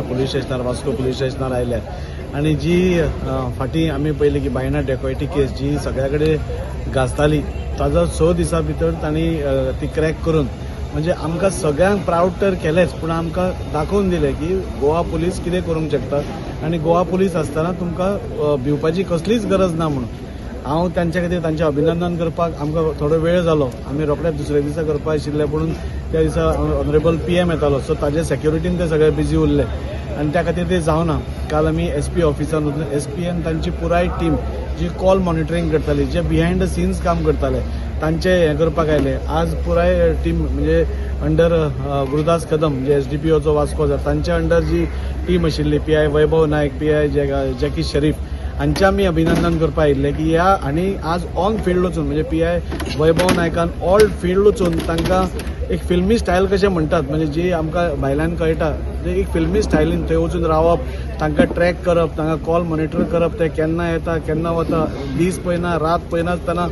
Police स्टेशनार, Vasco police स्टेशनार आयल्या आनी जी फाटीं आमी पळयली की बायणा डेकॉयटी केस जी सगळ्या कडेन गाजताली, ताजो 6 दिसां भितर तांणी ती क्रॅक करून म्हणजे आमकां सगळ्यांक प्रावड तर केलेंच, पूण आमकां दाखोवन दिलें की गोवा पुलीस कितें करूंक शकता आनी गोवा पुलीस आसतना तुमकां भिवपाची कसलीच गरज ना. म्हणून हांव तांच्या खातीर तांचें अभिनंदन करपाक आमकां थोडो वेळ जालो. आमी रोखडेच दुसऱ्या दिसा करपा आशिल्ले, पूण त्या दिसा ऑनरेबल PM येतालो, सो ताजे सेक्युरिटीन ते सगळे बिजी उरले आनी त्या खातीर ते जावना. काल आमी SP ऑफिसान वचून SP आनी तांची पुराय टीम जी कॉल मॉनिटरींग करताली, जे बिहायंड the scenes काम करताले, तांचे हें करपाक आयले. आज पुराय टीम म्हणजे अंडर गुरुदास कदम जे SDPOचो वास्को आसा, तांच्या अंडर जी टीम आशिल्ली, PI वैभव नायक, PI Jackie Sharif हांचे आमी अभिनंदन करपाक आयिल्ले की ह्या आनी आज ऑन फिल्ड वचून म्हणजे PI वैभव नायकान ऑल फिल्ड वचून तांकां एक फिल्मी स्टायल कशें म्हणटात, म्हणजे जी आमकां भायल्यान कळटा, म्हणजे एक फिल्मी स्टायलीन थंय वचून रावप, तांकां ट्रॅक करप, तांकां कॉल मॉनिटर करप, ते केन्ना येता केन्ना वता, दीस पळयना रात पळयनासतना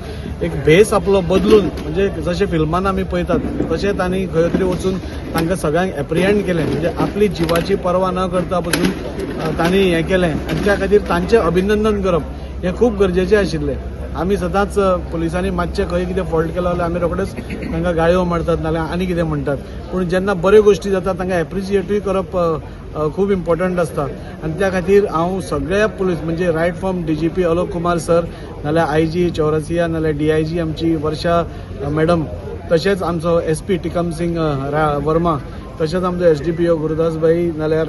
एक भेस आपलो बदलून, म्हणजे जशें फिल्मान आमी पळयतात तशें तांणी खंय तरी वचून तांकां सगळ्यांक एप्रिहेंड केलें. म्हणजे आपली जिवाची पर्वा न करता पसून तांणी हें केलें आनी त्या खातीर तांचें अभिनंदन करप हें खूब गरजेचें आशिल्लें. आमी सदांच पुलिसांनी मातशें खंय कितें फॉल्ट केलो जाल्यार आमी रोखडेच तांकां गाळयो मारतात नाल्यार आनी कितें म्हणटात, पूण जेन्ना बऱ्यो गोश्टी जाता तांकां एप्रिशिएटूय करप खूब इम्पॉर्टंट आसता. आनी त्या खातीर हांव सगळ्या पुलीस म्हणजे right from DGP Alok Kumar sir, नाल्यार IG Chaurasia, नाल्यार DIG आमची वर्षा मॅडम, तशेंच आमचो SP Tikam Singh Verma, तशेंच आमचो SDPO Gurudas भाई, नाल्यार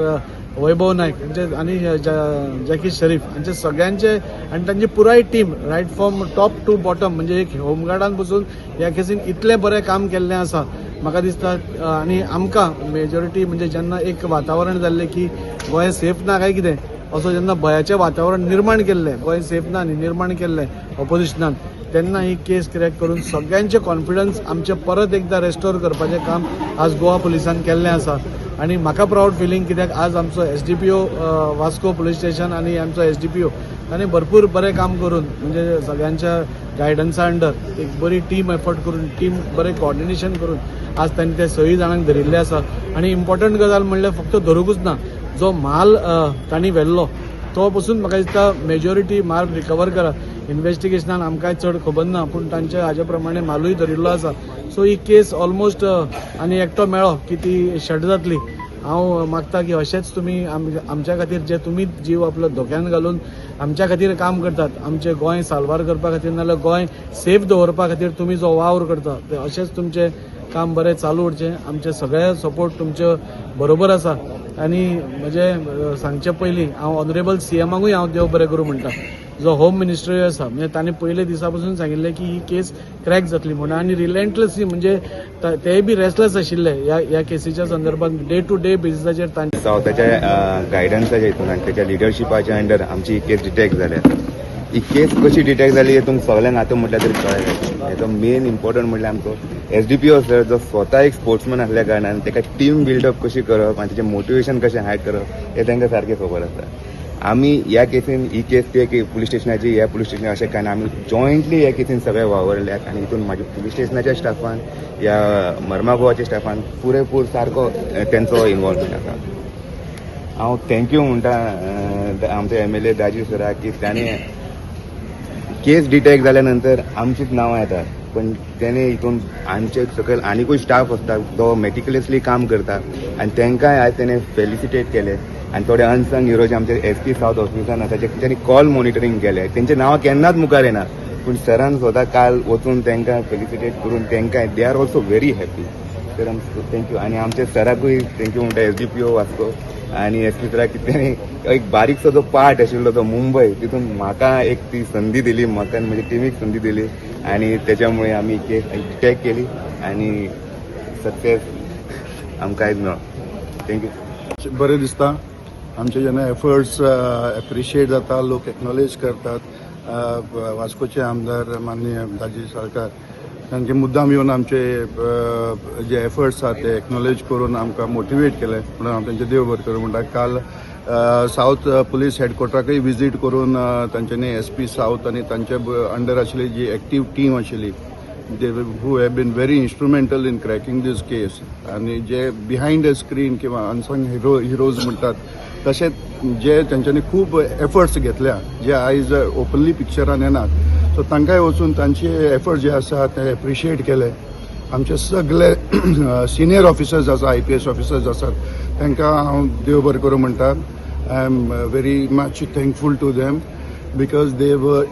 वैभव नायक हांचे आनी जॅकी शरीफ हांचे सगळ्यांचे आनी तांची पुराय team right from top to bottom, म्हणजे एक होमगार्डान पसून ह्या केसीन इतलें बरें काम केल्लें आसा म्हाका दिसता. आनी आमकां मेजॉरिटी म्हणजे जेन्ना एक वातावरण जाल्लें की गोंय सेफ ना काय कितें असो, जेन्ना भंयाचें वातावरण निर्माण केल्लें, गोंय सेफ ना न्ही निर्माण केल्लें ऑपोजिशनान, तेन्ना ही केस क्रॅक करून सगळ्यांचे कॉन्फिडन्स आमचें परत एकदां रेस्टोर करपाचें काम आज गोवा पुलिसान केल्लें आसा. आनी म्हाका प्रावड फिलींग कित्याक आज आमचो SDPO Vasco police station आनी आमचो SDPO तांणी भरपूर बरें काम करून, म्हणजे सगळ्यांच्या गायडन्सा अंडर एक बरी टीम एफर्ट करून, टीम बरें कॉर्डिनेशन करून आज तांणी ते सगळीं जाणांक धरिल्ले आसा. आनी इम्पॉर्टंट गजाल म्हणल्यार फक्त धरूंकूच ना, जो म्हाल तांणी व्हेल्लो तो पसून म्हाका दिसता मेजॉरिटी माल रिकवर करा. इन्वेस्टिगेशनान आमकांय चड खबर ना, पूण तांचे हाजे प्रमाणे मालूय धरिल्लो आसा. सो ही केस ऑलमोस्ट आनी एकटो मेळ्ळो की ती शट जातली. हांव मागता की अशेंच तुमी आमच्या खातीर जे तुमी जीव आपलो धोक्यान घालून आमच्या खातीर काम करतात, आमचें गोंय साल्वार करपा खातीर नाल्यार गोंय सेफ दवरपा खातीर तुमी जो वावर करता ते अशेंच तुमचें काम बरें चालू उरचें. आमचे सगळे सपोर्ट तुमचे बरोबर आसा. आनी म्हजें सांगचे पयलीं हांव ऑनरेबल CMाकूय हांव देव बरें करूं म्हणटा, जो होम मिनिस्ट्री आसा, म्हणजे तांणी पयले दिसा पसून सांगिल्लें की ही केस क्रॅक जातली म्हणून, आनी रिलेंटलेसली म्हणजे तेय बी रेस्टलेस आशिल्ले ह्या ह्या केसीच्या संदर्भात डे टू डे बेसिसाचेर तांचे सावथाच्या गायडन्साच्या हितून आनी त्याच्या लिडरशिपाच्या अंडर आमची ही केस डिटेक्ट जाल्या. ही केस कशी डिटेक्ट जाली हे तुमकां सगळ्यांक आतां म्हटल्यार तरी कळ्ळें. हेचो मेन इम्पॉर्टंट म्हणल्यार आमचो SDPO sir, जो स्वता एक स्पोर्ट्समॅन आसल्या कारणान ताका टीम बिल्डअप कशी करप आनी तेचें मोटिवेशन कशें हाय करप हें तांकां सारकें खबर आसा. आमी ह्या केसीन, ही केस ते पुलीस स्टेशनाची, ह्या पुलीस स्टेशनार, अशें कांय ना, आमी जॉयंटली ह्या केसीन सगळे वावरल्यात. आनी हितून म्हाज्या पुलीस स्टेशनाच्या स्टाफान, ह्या मर्मागोवाच्या स्टाफान पुरेपूर सारको तेंचो इनवॉल्वमेंट आसा. हांव thank you म्हणटा आमच्या MLA दाजी सराक की ताणें केस डिटेक्ट जाल्या नंतर आमचीच नांवां येतात, पण तेणे हितून आमचे सकयल आनिकूय स्टाफ आसता जो मेटिक्युलसली काम करता आनी तांकांय आयज तेणे फेलिसिटेट केले. आनी थोडे अनसंग हिरो जे आमचे SP south ऑफिसान आसा, जे कॉल मॉनिटरींग केले, तेंचे नांवां केन्नाच मुखार येना, पूण सरान स्वता काल वचून तांकां फेलिसिटेट करून तांकां they are also very happy. तर thank you. आनी आमच्या सराकूय thank you म्हणटा, SDPO Vasco आनी SP सराक, की तेणी एक बारीकसो जो पार्ट आशिल्लो तो मुंबय, तितून म्हाका एक ती संदी दिली, म्हाका आनी म्हज्या टिमीक संदी दिली आनी त्याच्यामुळे आमी केस डिटेक्ट केली आनी सक्सेस आमकां आयज मेळ्ळो. Thank you. बरें दिसता आमचे जेन्ना एफर्ट्स एप्रिशिएट जाता, लोक एक्नॉलेज करतात. वास्कोचे आमदार माननीय दाजी साळकार तांचे मुद्दाम येवन आमचे जे एफर्ट्स आहात ते एक्नॉलेज करून आमकां मोटिवेट केले म्हणून हांव तांचे देव बरें करूं म्हणटा. काल सावथ पुलीस हेडक्वॉर्टराकय विजीट करून तांच्यांनी SP south आनी तांचे अंडर आशिल्ली जी एक्टीव टीम आशिल्ली they who have been very instrumental in cracking this case आनी जे बिहायंड the screen किंवा अनसंग हिरो हिरोज म्हणटात तशेंच जे तेंच्यांनी खूब एफर्ट्स घेतल्या जे आयज ओपनली पिक्चरान येनात, सो तांकांय वचून तांचे एफर्ट जे आसा ते एप्रिशिएट केले. आमचे सगळे सिनियर ऑफिसर्स आसा, आयपीएस ऑफिसर्स आसात, तांकां हांव देव बरें करूं म्हणटा. I am very much thankful to them because they were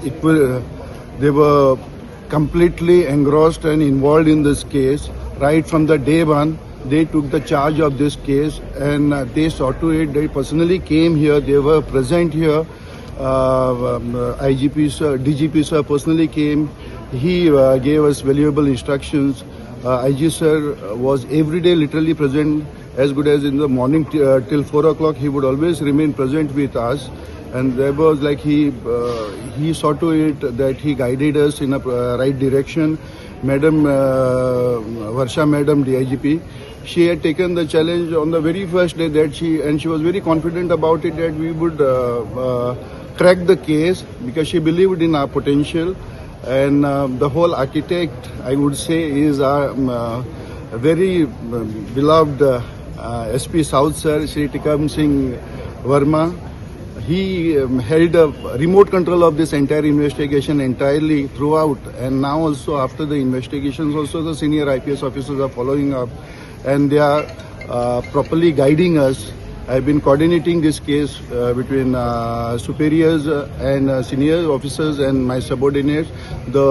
completely engrossed and involved in this case right from the day one. They took the charge of this case and they saw to it. They personally came here, they were present here. IGP sir, DGP sir personally came. He gave us valuable instructions. IG sir was every day literally present, as good as in the morning till 4 o'clock. He would always remain present with us, and there was like he saw to it that he guided us in a right direction. Madam Varsha Madam DIGP, she had taken the challenge on the very first day that she and she was very confident about it that we would crack the case because she believed in our potential. And the whole architect, I would say, is our very beloved SP South sir, Shri Tikam Singh Verma. He held a remote control of this entire investigation entirely throughout, and now also after the investigations also the senior IPS officers are following up and they are properly guiding us. I've been coordinating this case between superiors and senior officers and my subordinates. The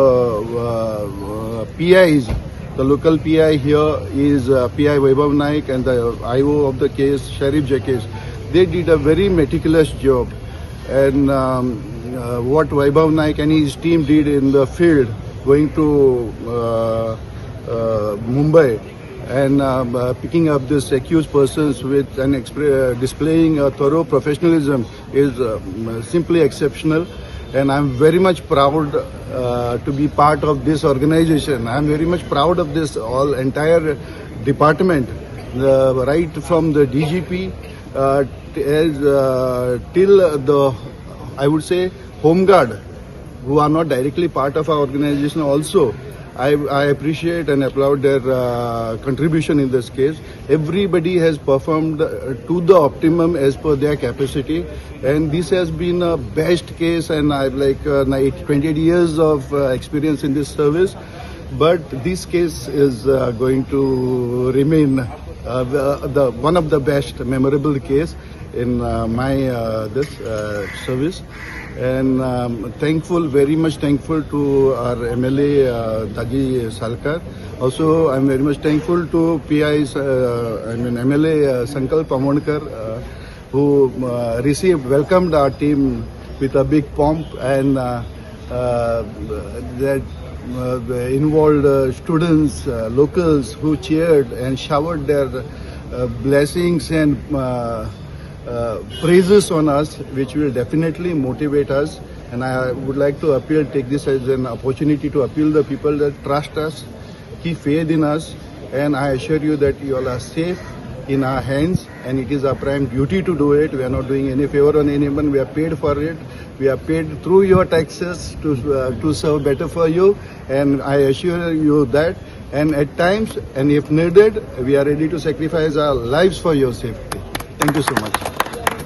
PIs, the local PI here is PI Vaibhav Naik and the IO of the case, Sheriff Jacques. They did a very meticulous job. And what Vaibhav Naik and his team did in the field, going to Mumbai and picking up this accused persons with and displaying a thorough professionalism is simply exceptional. And I'm very much proud to be part of this organization. I'm very much proud of this all entire department, right from the DGP till the, I would say, home guard, who are not directly part of our organization also. I appreciate and applaud their contribution in this case. Everybody has performed to the optimum as per their capacity, and this has been a best case. And I've like 28 years of experience in this service, but this case is going to remain the one of the best memorable case in my this service. And thankful, very much thankful to our MLA Daji Salkar. Also, I'm very much thankful to PIs, I mean MLA Sankalp Amonkar, who received, welcomed our team with a big pomp and that involved students, locals who cheered and showered their blessings and praises on us, which will definitely motivate us. And I would like to appeal, take this as an opportunity to appeal the people that trust us, keep faith in us, and I assure you that you all are safe in our hands, and it is our prime duty to do it. We are not doing any favor on anyone. We are paid for it. We are paid through your taxes to serve better for you, and I assure you that. And at times, and if needed, we are ready to sacrifice our lives for your safety. Thank you so much.